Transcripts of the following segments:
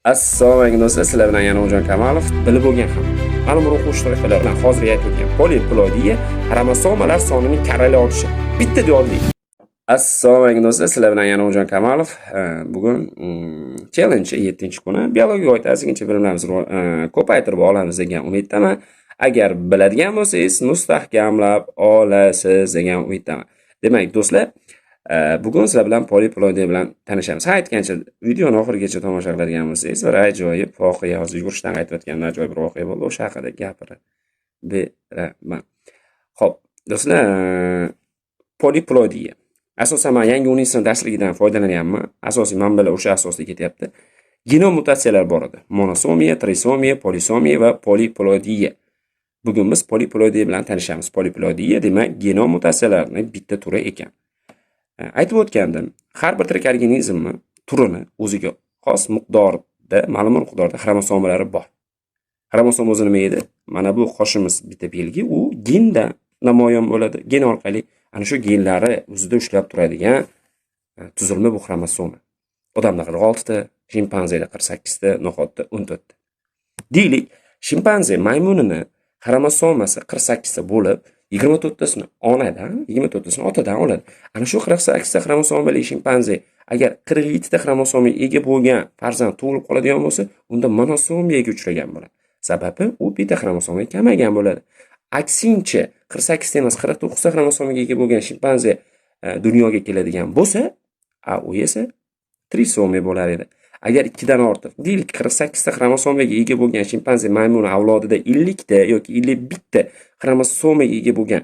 Assalomu alaykum, do'stlar, sizlar bilan yana O'jon Kamalov. Bilib bo'lgan ham ma'lum bir o'quvchi toifalar bilan hozir aytib o'tgan poliploidiya, xromosomalar sonining karrali ortishi. Bitta yodlang. Assalomu alaykum, do'stlar, sizlar bilan yana O'jon Kamalov. Bugun challenge 7-kuni, biologiya oid ozgincha bilimlarimizni ko'paytirib olamiz degan umiddaman. Agar biladigan bo'lsangiz, mustahkamlab olasiz degan umiddaman. Demak, do'stlar, bugun sizlar bilan poliploidiya bilan tanishamiz. Ha, aytgancha, videoni oxirigacha tomosha qiladigan bo'lsangiz, bir ajoyib voqea, hozir yugurishdan qaytayotganda ajoyib bir voqea bo'ldi, o'sha haqida gapirib beraman. Xo'p, do'stlar, poliploidiya. Asosan man yangi 10 sinf darsligidan foydalanyapman. Asosiy manbalar o'sha asosda ketyapti. Genom mutatsiyalari bor edi. Monosomiya, trisomiya, polisomiya va poliploidiya. Bugun biz poliploidiya bilan tanishamiz. Poliploidiya, demak, genom mutatsiyalarining bitta turi ekan. Aytib o'tgandim, har bir tirik organizmni turini o'ziga xos miqdorda, ma'lum bir miqdorda xromosomalari bor. Xromosoma o'zi nima edi? Mana bu qoshimiz bitta belgi, u genda namoyon bo'ladi. Gen orqali ana shu genlari o'zida ushlab turadigan tuzilma bu xromosoma. Odamda 46 ta, shimpanzeda 48 ta, no'xatda 14 ta. Deylik, shimpanze maymunini xromosomasi 48 ta bo'lib, 24 tasini onadan, 24 tasini otadan oladi. Ana shu 48 ta xromosomali shimpanze agar 47 ta xromosomaga ega bo'lgan farzand tug'ilib qoladigan bo'lsa, unda monosomiyaga uchragan bo'ladi. Sababi, u bitta xromosomaga kamaygan bo'ladi. Aksincha, 48 ta emas, 49 ta xromosomaga ega bo'lgan shimpanze dunyoga keladigan bo'lsa, u esa trisomiya bo'lar edi. Agar ikkidan ortiq, deylik, 48 ta xromosomaga ega bo'lgan shimpanze maymuni avlodida 50 ta yoki 51 ta xromosomaga ega bo'lgan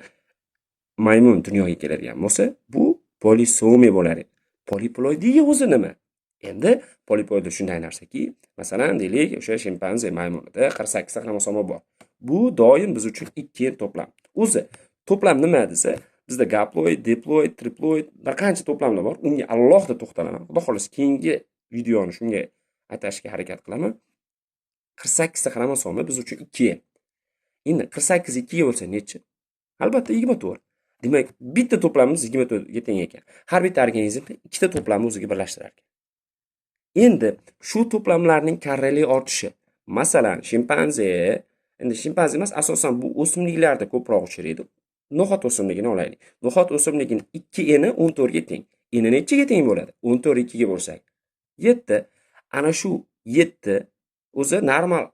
maymun dunyoga keladigan bo'lsa, bu polisomiya bo'lar edi. Poliploidiya o'zi nima? Endi poliploid shunday narsaki, masalan, deylik, o'sha shimpanze maymunida 48 ta xromosoma bor. Bu doim biz uchun 2 to'plam. O'zi to'plam nima desa, bizda gaploid, diploid, triploid, bir qancha to'plamlar bor. Unga alohida to'xtalaman. Xudo xohlasa, keyingi videoni shunga atashga harakat qilaman. 48 ta xromosoma biz uchun 2. Endi 48 2 ga bo'lsa nechi? Albatta, 24. Demak, bitta to'plamimiz 24 ga teng ekan. Har bitta organizmda ikkita to'plamni o'ziga birlashtirar ekan. Endi shu to'plamlarning karrali ortishi, masalan, shimpanze, endi shimpanze emas, asosan bu o'simliklarda ko'proq uchraydi. No'xat o'simligini olaylik. No'xat o'simligining 2 eni 14 ga teng. Eni nechiga teng bo'ladi? 14 2 ga bo'lsak 7. Ana shu 7 o'zi normal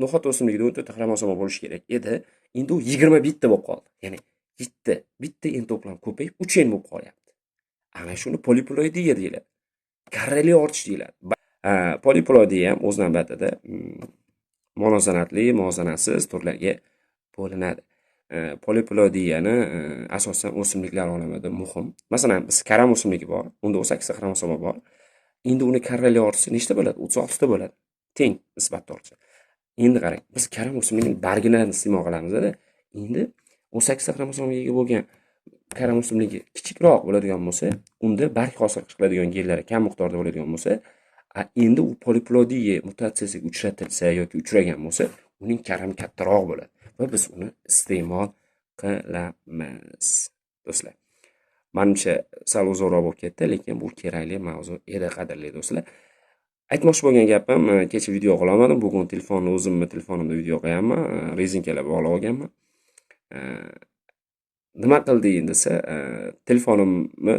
no'xat o'simligida 14 ta xromosoma bo'lishi kerak edi. Endi u 21 ta bo'lib qoldi. Ya'ni 7, bitta en to'plam ko'payib 3 en bo'lib qolyapti. Ana shuni poliploidiya deyiladi. Karrali ortish deyiladi. Poliploidiya ham o'z navbatida muvozanatli, muvozanatsiz turlarga bo'linadi. Poliploidiyani asosan o'simliklar olamida muhim. Masalan, biz karam o'simligi bor, unda 18 ta xromosoma bor. Endi uni karrali ortishi nechta bo'ladi? 36 ta bo'ladi. Teng nisbatda ortishi. Endi qarang, biz karam o'simligining bargini iste'mol qilamiz-da. Endi 18 ta xromosomaga ega bo'lgan karam o'simligi kichikroq bo'ladigan bo'lsa, unda barg hosil qiladigan genlari kam miqdorda bo'ladigan bo'lsa, endi u poliploidiya mutatsiyasiga uchratilsa yoki uchragan bo'lsa, uning karami kattaroq bo'ladi va biz uni iste'mol qilamiz. Do'stlar, manimcha, sal uzunroq bo'lib ketdi, lekin bu kerakli mavzu edi, qadrli do'stlar. Aytmoqchi bo'lgan gapim, kecha video qilolmadim. Bugun telefonni, o'zimni telefonimda video qo'yapman, rezinkalab bog'lab olganman. Nima qilding desa, telefonimni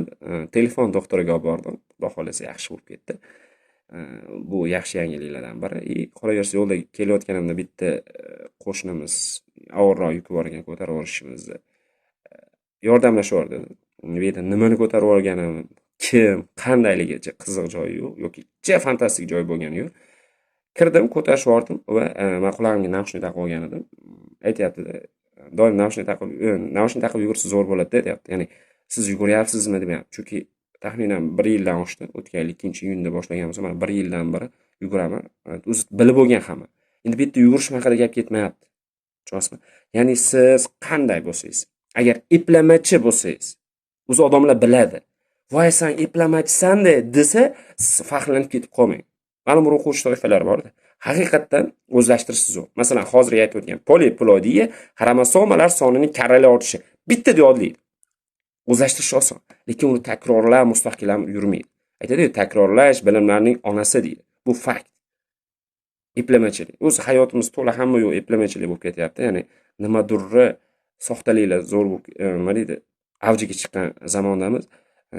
telefon doktoriga olib bordim. Xudo xohlasa, yaxshi bo'lib ketdi. Bu yaxshi yangiliklardan biri. И qolaversa, yo'lda kelayotganimda bitta qo'shnimiz og'irroq yuki bor ekan, ko'tarib yuborishimizni yordamlashib yubordi. Bu yerda nimani ko'tarib yuborganim, kim, qandayligicha qiziq joyi yo'q yoki ja fantastik joy bo'lgani yo'q. Kirdim, ko'tarishib yubordim va man qulog'imga naushnik taqib olgan edim. Aytyapti-da, doim naushnik taqib yugursa zo'r bo'ladi-da, deyapti. Ya'ni siz yuguryapsizmi demayapti. Chunki taxminan bir yildan oshdi. O'tgan yil 2-iyunda boshlagan bo'lsam, mana bir yildan beri yuguraman. O'zi bilib bo'lgan hamma. Endi bu yerda yugurish haqida gap ketmayapti. Tushunyapsizmi? Ya'ni siz qanday bo'lsangiz, agar eplamachi bo'lsangiz, o'zi odamlar biladi. "Voy, san eplamachisan-da" desa, siz faxrlanib ketib qolmang. Ma'lum bir o'quvchi toifalari borda. Haqiqatdan o'zlashtirish zo'r. Masalan, hozir aytib o'tgan poliploidiya, xromosomalar sonining karrali ortishi. Bitta yodlaydi. O'zlashtirish oson, lekin uni takrorlab, mustahkamlab yurmaydi. Aytadi-yu, takrorlash bilimlarning onasi deydi. Bu fakt. Eplamachilik. O'zi hayotimiz to'la hamma yo'q eplamachilik bo'lib ketyapti. Ya'ni nimadurri soxtaliklar zo'r bo'lib, nima deydi, avjiga chiqqan zamondamiz.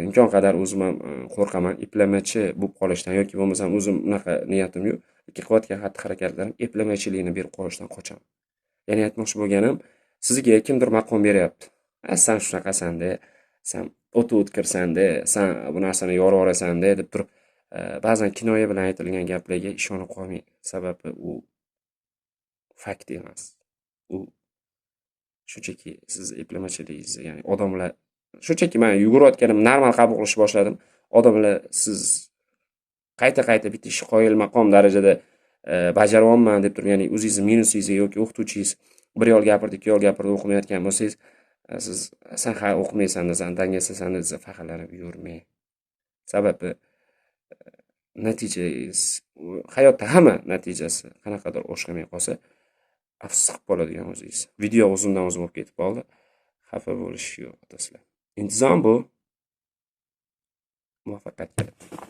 Imkon qadar o'zim ham qo'rqaman eplamachi bo'lib qolishdan yoki bo'lmasam o'zim unaqa niyatim yo'q. Lekin qilayotgan xatti-harakatlarim eplamachilikni berib qo'yishdan qochaman. Ya'ni aytmoqchi bo'lganim, sizga kimdir maqom beryapti. A, san shunaqasan-da, san o'ta o'tkirsan-da, san bu narsani yorib yuborasan-da deb turib, ba'zan kinoya bilan aytilgan gaplarga ishonib qolmang. Sababi u fakt emas. U shunchaki siz eplamachiligingizni, ya'ni odamlar shunchaki man yugurayotganim normal qabul qilishni boshladim. Odamlar siz qayta-qayta bitta ishni qoyil maqom darajada bajaryapman deb turib, ya'ni o'zingizni minusingizni yoki o'qituvchingiz bir yo'l gapirdi, ikki yo'l gapirdi, o'qimayotgan bo'lsangiz, siz san ha o'qimaysan, san dangasasan desa faxrlanib yurmang. Sababi natijangiz hayotda hamma natijasi qanaqadir o'xshamay qolsa, afsus qilib qoladigan o'zingiz. Video uzundan uzun bo'lib ketib qoldi. Xafa bo'lish yo'q, do'stlar. Intizom bu muvaffaqiyat kaliti.